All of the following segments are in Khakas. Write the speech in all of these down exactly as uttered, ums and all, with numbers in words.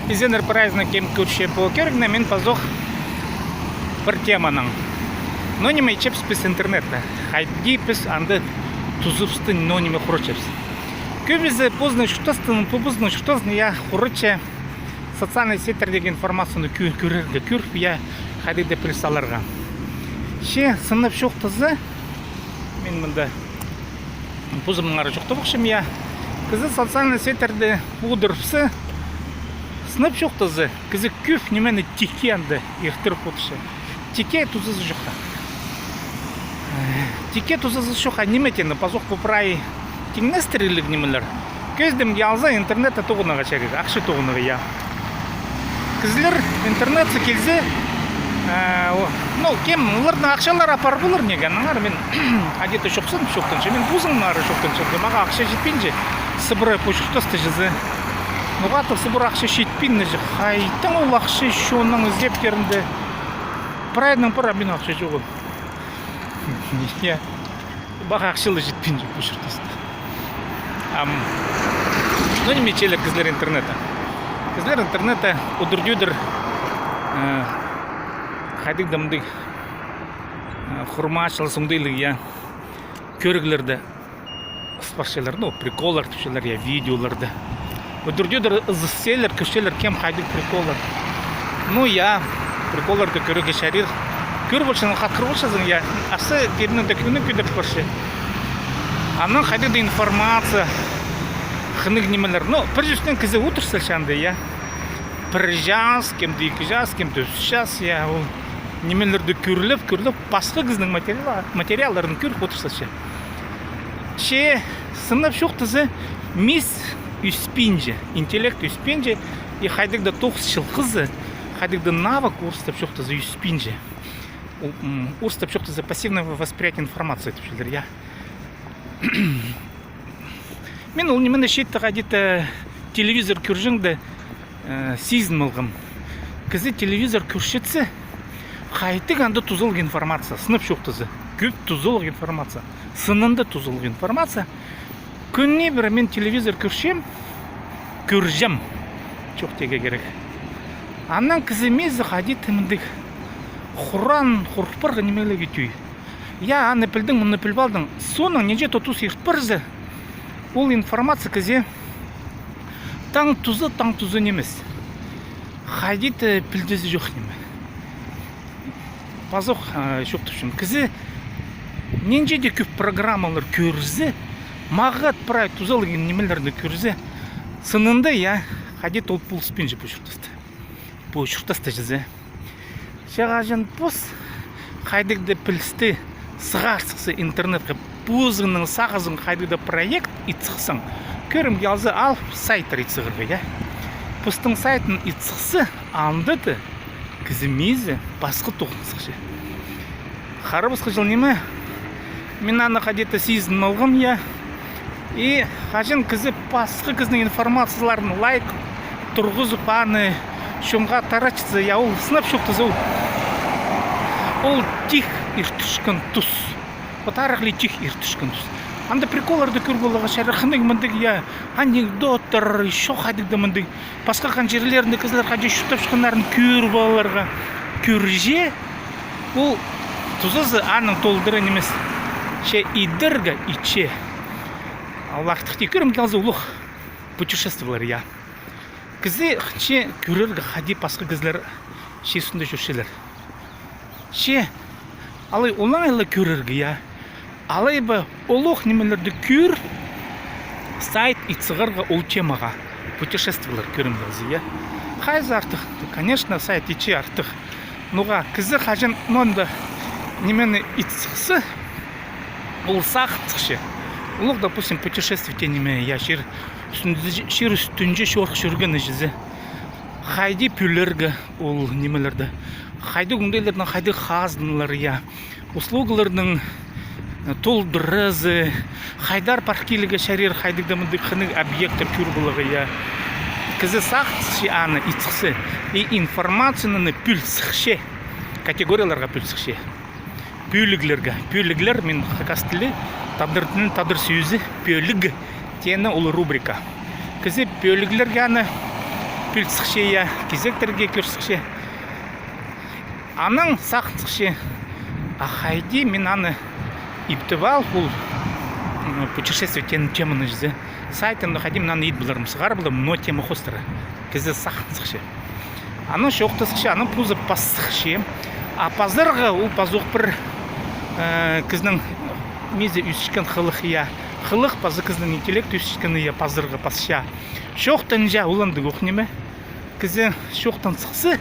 Изеннер прайзына, кем кӧрче пу кӧрігні, мин пазох пір теманаң. Ноо ниме итчебіс піс интернетте? Хайди піс анда тузыбысты, ноо ниме хураччабыс? Кӧбізі позының чуртастарын, пу позының чуртазын, я, хурачча социальный сетьтердегі информацияны кӧ-, кӧрерге, кӧріп, я, хайдағ-да піліс аларға. Че сынап чоохтаза, мин мында позымнаңар чоохтабахчам, я. Кізі социальный сетьтерде одырыбысса, сынап чоохтаза, кізі кӧп нимені тикке анда иртіріп одырча. Тикке тузазы чох. Тикке тузазы чох, а ниме теені, пазох пу прай тиңнестірігліг нимелер. Кӧзідімге алза, интернетте тоғынарға чарир, ахча тоғынарға, я. Кізілер интернетсер килзе, э, о, ну, кем, оларның ахчалары пар полар, ниме, аннаңар мин хайди-да чоохтанчам, чоохтанчам, мин позымнаңар чоохтанчам, мағаа ахча читпинче, сыбыра пу чуртаста чізе. Ноға-да сыбыра ахча читпинче, хайдаң ол ахча чонның ізептерінде. Прайның пар, а мин ахча чоғыл. Я. Мағаа ахча ла читпинче пу чуртаста. Ам, ну, ниме итчелер кізілер интернетте? Кізілер интернетте удур-тӧдір, э, хайдағ-да мындағ, э, хурмаачылығ, оңдайлығ, я, кӧріглерді ыс парчалар, ну, приколлар тіпчелер, я, видеоларда. Удур-тӧдір ызыссалар, кӧрчелер, кем хайдағ приколлар. Ну, я, приколларды кӧрерге чарир. Кӧр полчазың, хатхыр полчазың, я, аса кемнің дее кӧңні кӧдіріп парча. Аннаң хайдағ-да информация, хынығ нимелер. Ну, пір чӱстең кізі одырыбысча анда, я. Пір час, кем-де ікі час, кем-де ӱс час, я, ол нимелерді кӧрлеп, кӧрлеп, пасха кізінің материал-, материалларын кӧріп одырыбысча. Че сынап чоохтаза, мис ӧспинче, интеллект ӧспинче, и хайдағ-да тоғыс чылғызы, хайдағ-да навык, орыстап чоохтаза, ӧспинче. Ол, м, орыстап чоохтаза, пассивное восприятие информации тіпчелер, я. Мин ол нимені чиитте хайди-да телевизор кӧрҷеңде, э, сизін алғам. Кізі телевизор кӧрчетсе, хайдағ анда тузалығ информация, сынап чоохтаза. Кӧп тузалығ информация. Сынында тузалығ информация. Кӱніне пір мин телевизор кӧрчем, кӧрҷем. Чох тирге кирек. Аннаң кізі миизі хайди-да мындағ хуран, хурпарға нимелерге тӧӧй. Я, аны пілдің, мыны піліп алдың. Соонаң нинҷе-де тус ирт парза, ол информация кізее таң туза, таң туза нимес. Хайди-да пілдізі чох ниме. Пазох, а, чоохтапчам. Кізі нинҷе-де кӧп программалар кӧрзе, мағат прай тузалығ нимелерні кӧрзе, сынында, я, хайди-да ол полыспинча пу чуртаста. Пу чуртаста чізе. Че хаҷан пос хайдағ-да пілісті сығар сыхса интернетке, позыңның сағызың хайдағ-да проект ит сыхсаң, кӧрімге алза, ал сайттар ит сығарға, я. Постың сайтын ит сыхса, анда даа кізі миизі пасха тоғын сыхча. Харабысхы чыл ниме, мин аны хайди-да сизін алғам, я. И хаҷан кізі пасха кізінің информацияларын лайк турғызып, аны чонға таратчатса, я, ол сынап чоохтаза, ол, ол тик иртірчеткен тус. Вот арахли тик иртірчеткен тус. Анда приколларды кӧр поларға чарир, хынығ мындағ, я, анекдоттар, ещё хайдағ-да мындағ. Пасха хан чирлерінде кізілер хайди чуртапчатханнарын кӧр поларға. Кӧрҷе, ол тузазы аның толдыра нимес. Че идерге итче. Аллахтых тикірім килзе улуғ путешествиелер, я. Кізі хынча кӧрерге, хайди пасха кізілер чир ӱстӱнде чӧрчелер. Че алай олаңай ла кӧрерге, я. Алай ба улуғ нимелерді кӧр, сайт ит сығарға ол темаға. Путешествиелер, кӧрімге алза, я. Хайзы артых? Конечно, сайт итче артых. Ноға кізі хаҷан мында нимені ит сыхса, ол сағын сыхча. Улуғ, допустим, путешествие теен ниме, я, чир ӱстӱнҷе, чир ӱстӱнҷе чорых чӧргені чізе. Хайди пӧлерге ол нимелерді. Хайдағ оңдайларның хайдағ хазналары, я. Услугаларның, э, толдыразы, хайдар пар килерге чарир, хайдағ-да мындағ хынығ объекттер кӧр поларға, я. Кізі сағын сыхча аны ит сыхса. И информацияны пӧл сыхча. Категорияларға пӧл сыхча. Пӧліглерге. Пӧліглер, мин хакас тілі, тадар тілінің тадар сӧзі, пӧліг теені ол рубрика. Кізі пӧліглерге аны пӧлзікче, я, кизектерге кӧрзікче. Анаң сағынзыкча, а хайди мин аны иптіп ал, ол, м, путешествие тем-, теманы чізе. Сайтында хайди мин аны ит поларым, сығар поларым, но тема хоостыра. Кізі сағынзыкча. Анаң чоохтазыкча, анаң позы паззыкча. А пазарға ол пазох пір, э, кізінің миизі ӧсчеткен хылых, я. Хылых паза кізінің интеллект ӧсчеткен, я, пазарға пасча. Чоохтанча, ол андағ ох ниме. Кізі чоохтан сыхса,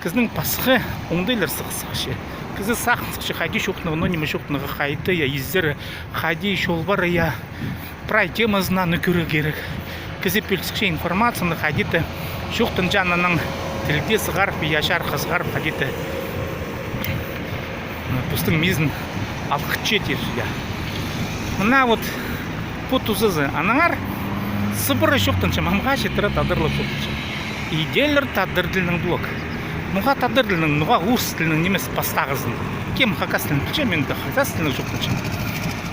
кізінің пасха оңдайлар сыхсыхча. Кізі сағынзыкча, хайди чоохтанарға, но ниме чоохтанарға, хайди, я, изері, хайди чол-пар, я, прай темазын аны кӧрерге кирек. Кізі пӧлзікче информацияны хайди-да чоохтанча, анаң тілге сығарып, я, чарыхха сығарып, хайди-да постың миизін алғытча тирге. Мына вот пу тузазы. Аннаңар сыбыра чоохтанчам, амға читіре тадарлап чоохтанчам. Идерлер тадар тілінең блог. Ноға тадар тілінең, ноға орыс тілінең нимес пастағызын? Кем хакас тілін пілче, мин дее хакас тілінең чоохтанчам.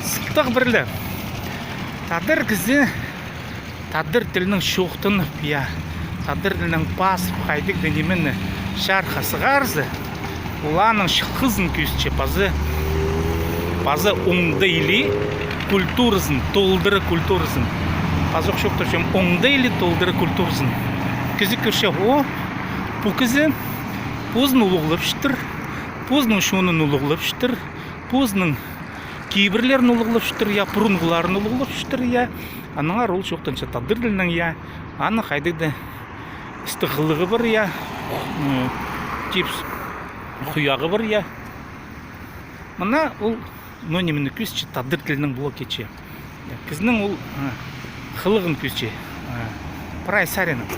Сылтағ пірле. Тадар кізі тадар тілінең чоохтанып, я, тадар тілінең пазып, хайдағ-да нимені чарыхха сығарза, ол аның чылғызын кӧзітче, паза, паза оңдайлы культуразын, толдыра культуразын. Пазох чоохтапчам, оңдайлы толдыра культуразын. Кізі кӧрче, о, пу кізі позын улуғлапчатыр, позының чонын улуғлапчатыр, позының кибірлерін улуғлапчатыр, я, пурунғыларын улуғлапчатыр, я. Аннаңар ол чоохтанча тадар тілінең, я. Аның хайдағ-да істі хылығы пар, я. М, тип хуяғы пар, я. Мына ол, но нимені кӧзітче, тадар тілінең блог итче. Я, кізінің ол, а, хылығын кӧзітче. А, прай саринаң.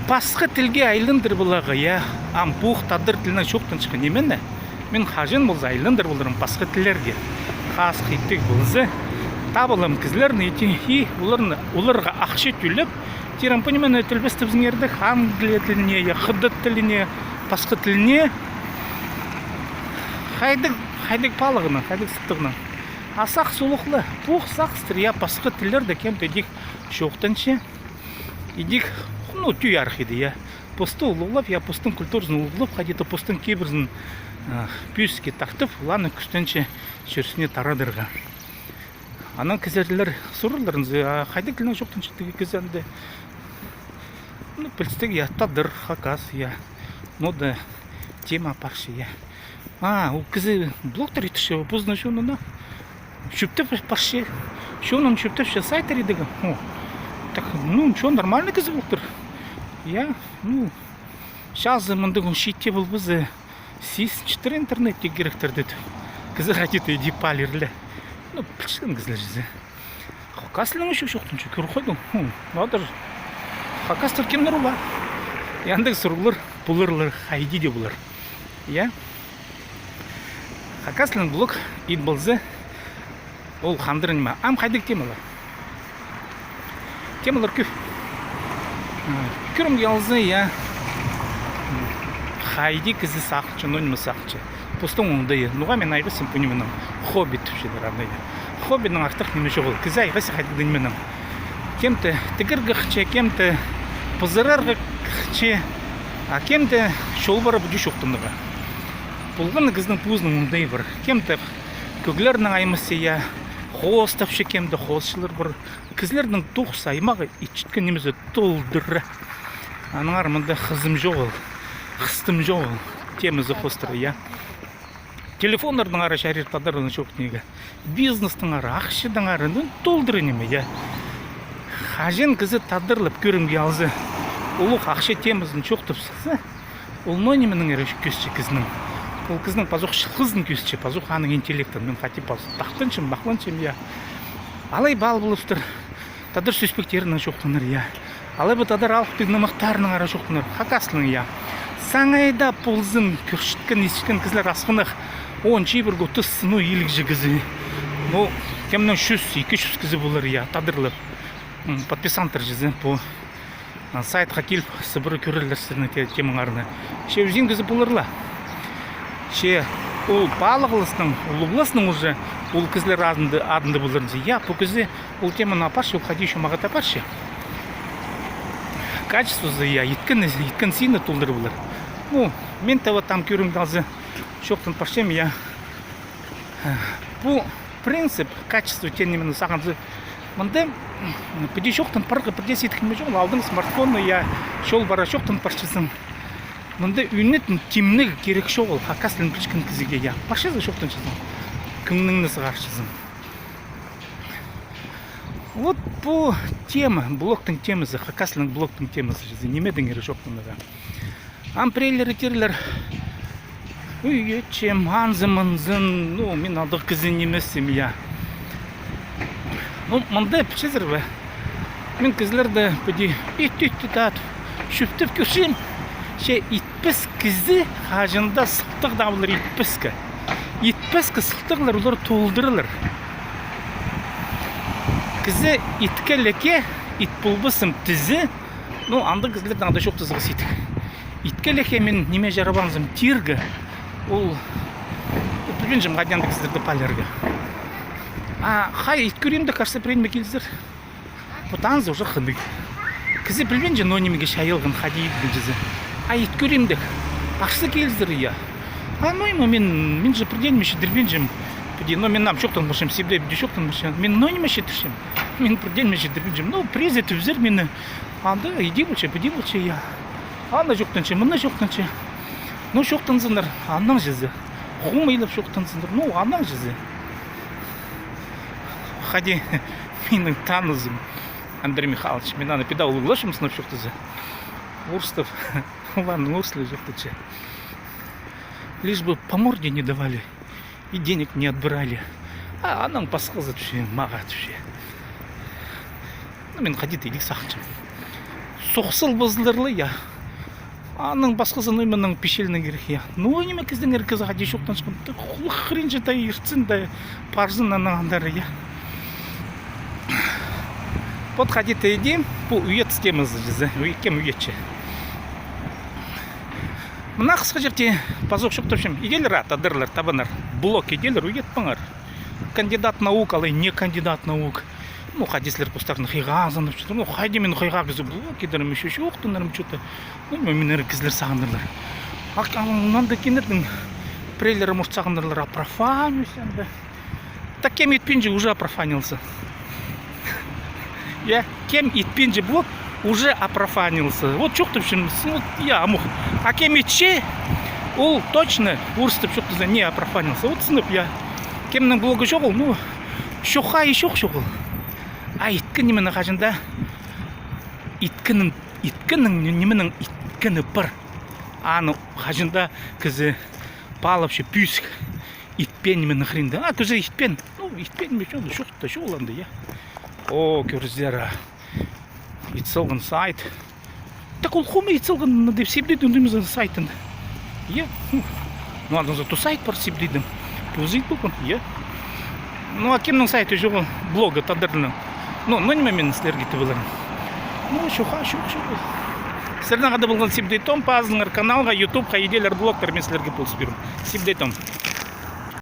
Пасха тілге айландыр поларға, я, ам пу тадар тілінең чоохтанчатхан нимені мин хаҷан полза айландыр поларым пасха тіллерге. Хазых итіг полза, таап алам кізілерні, ити, и оларны, оларға ахча тӧлеп, тирім, пу нимені тілбестебізіңер дее англия тіліне, я, хыдат тіліне, пасха тіліне. Хайдағ, хайдағ палығынаң, хайдағ сыптығынаң. А сағыс улуғ ла, пу сағыстар, я, пасха тіллерде кем-де идӧк чоохтанча. Идӧк, ну, тӧӧй арах иди, я. Посты улуғлап, я, постың культуразын улуғлап, хайди-да постың кибірзін, а, пӧзікке тартып, оларны кӱстенче чӧрчетне тарадарға. Анаң кізілер сурарлар, а хайдағ тілнең чоохтанча тігі кізі анда. Ну, пілістіг, я, тадар, хакас, я. Ну да тема парча, я. А, ол кізі блогтар итче, позының чонына чӧптеп парча. Чонын чӧптепче, сайттар идерге. О, так, ну, чон нормальный кізі полтыр. Я, ну, чазы мындағ чиитте полбаза, сизінчетір интернетте киректер, тіп. Кізі хайди-да иди паалир ле. Ну, пілчеткен кізілер чізе. Хакас тілінең чох, чоохтанча, кӧр хойдың. Хм, надо же. Хакастар кемнер ол? Андағ сурығлар поларлар, хайди дее полар. Я. Хакас тілінең блог ит полза, ол хандыр ниме. Ам хайдағ темалар? Темалар кӧп. Кӧрімге алза, я. Хайди кізі сағынча, ну, ниме сағынча. Постың оңдайы. Ноға мин айғасчам пу нименең? Хобби тіпчелер аны, я. Хоббинең артых ниме чоғыл. Кізі айғасча хайдағ-да нименең. Кем-де тігерге хынча, кем-де пызырарға хынча, а кем-де чол пара пӱдӱ чоохтанарға. Полған на кізінің позының оңдайы пар. Кем-де кӧглернең аймасча, я, хоостапча, кем-де хоосчылар пар. Кізілернің тоғыс аймағы итчеткен нимезі толдыра. Аннаңар мында хызым чоғыл, хыстым чоғыл темазы хоостыра, я. Телефоннарнаң ара чарир тадарлап чоохтирға. Бизнестең ара, ахчадаң ара, ну, толдыра ниме, я. Хаҷан кізі тадарлап кӧрімге алза, улуғ ахча темазын чоохтап сыхса, ол но нименең ара кӧзітче кізінің. Ол кізінің пазох чылғызын кӧзітче, пазох аның интеллектін. Мин хати пазох тахтанчам, махланчам, я. Алай ба ал полыстыр. Тадар сӧспектерінең чоохтанар, я. Алай ба тадар алыптығ нымахтарынаң ара чоохтанар. Хакас тілінең, я. Саңай даа ползын, кӧрчеткен, исчеткен кізілер асхынах. Он чибіргі, отыс, ну, илігҷе кізі. Ну, кемнең чӱс, ікі чӱс кізі полар, я, тадарлап. М, подписанттар чізе пу, а, сайтха киліп, сыбыра кӧрерлер сірернің те-, темаңарны. Че ӱзін кізі полар ла. Че ол паалағластың, улуғластың уже ол кізілер адында, адында полар. Я, пу кізі ол теманы апарча, ол хайди чомағат апарча. Качествозы, я, иткен, иткен синні толдырып алар. Ну, мин таа вот там кӧрімде алза, чоохтанып парчам, я. Пу принцип, качество теен нимені сағынза, мында, м, піди чоохтанып парарға пірдее сидік ниме чоғыл, алдың смартфонны, я, чол пара чоохтанып парчазың. Мында ӱнетін тимнег кирек чоғыл, хакас тілін пілчеткен кізіге, я. Парчазың, чоохтанчазың. Кӧңніңні сығарчазың. Вот пу тема, блогтың темазы, хакас тілінің блогтың темазы чізе, нимедеңер чоохтанарға. Ам пірелері тирлер: «Ой, итчем, анзын-мынзын, ну, мин андағ кізі нимеспін, я». Ну, мында пілчезер бе? Мин кізілерді піди ит, ит, ит, ат, чӧптеп кӧрчем, че ит піс кізі хаҷан даа сылтағ табылар ит піске. Ит піске сылтағлар, олар толдырылар. Кізі итке леке, ит полбассым тізе, ну, андағ кізілердең анда чоохтазығ сидік. Итке леке мин ниме чарабаанзым тирге, ол, пілбинчем, хайди андағ кізілерді паалирға. А хай ит кӧрим дее, кажется, пірее ниме килзер. Пу танзы уже хынығ. Кізі пілбинче, ноо нимее чайалған, хайди иділген чізе. А ит кӧрим дее, парза килзер, я. А ноо ниме, мин, мин же пірдее ниме читірбинчем. Піди, но мин ам чоохтанып парчам, сибде піди чоохтанып парчам. Мин ноо ниме читірчем. Мин пірдее ниме читірбинчем. Ну, пірезі тӱзер мині. Анда иди полча, піди полча, я. Анда чоохтанча, мында чоохтанча. Ну, чоохтанзыннар, анаң чізе. Хомайлап чоохтанзыннар, ну, анаң чізе. Хайди минің танызым Андрей Михайлович, мин аны пеедір улуғлапчам, сынап чоохтаза. Орыстап, оларның орыс тілі чоохтапча. Лишь бы по морде не давали и денег не отбирали. А анаң пасхазы тіпче, мағаа тіпче. Ну, мин хайди-да идӧк сағынчам. Сох салбазарлар ла, я. Анаң пасхазы, ну, нименің пичелнің кирек, я. Ну, ниме кізінің кізі хайди чоохтанчатхан. Тік хулах хыринча да иртсін да, парзын анаң андар, я. Вот хайди-да иди, пу уйат темазы чізе, уй-, кем уйатча. Мына хысхаҷахти пазох чоохтапчам. Идерлер, а, тадарлар, табаннар. Блог идерлер, уйатпаңар. Кандидат наук, алай не кандидат наук. Ну, хайди сірер постарны хыйға азынып чӧрдір. Ну, хайди мин хыйға кізі блог идерім, ещё чоохтанарым чё-то. Ну, мині кізілер сағындырлар. А, а мында кинердің пірелері, может, сағындырлар, а, профанюсь анда. Так кем итпинче, уже опрофанился. Я, кем итпинче блог, уже опрофанился. Вот чоохтапчам, вот, я, амох. А кем итче, ол точно, орыстап чоохтаза, не опрофанился. Вот сынап, я. Кемнің блогы чоғыл, ну, чоохха и чоох чоғыл. А иткен нименің хаҷан даа, иткеннің, иткеннің, нименің иткені пар. Аны хаҷан даа кізі паалапча пӧзік. Итпеен нименің хыринда. А, кізі итпеен. Ну, итпеен ниме чоғыл, чоохта чоғыл анда, я. О, кӧрзер, а. Ит салған сайт. Так ол хомай ит салған, ну, тіп сибдейді, ну, ниме сайтын. Я. Ну, анда зато сайт пар сибдейдің. Позы ит полған, я. Ну, а кемнің сайты чоғыл, блогы тадарларның? Ну, ну, ниме мин сірерге тіп аларым. Ну, чоохха, чоох, чоох. Сірернең хада полған Сибдей Том, пазыңар каналға, ютубха, идерлер блогтар, мин сірерге полыс пирем. Сибдей Том.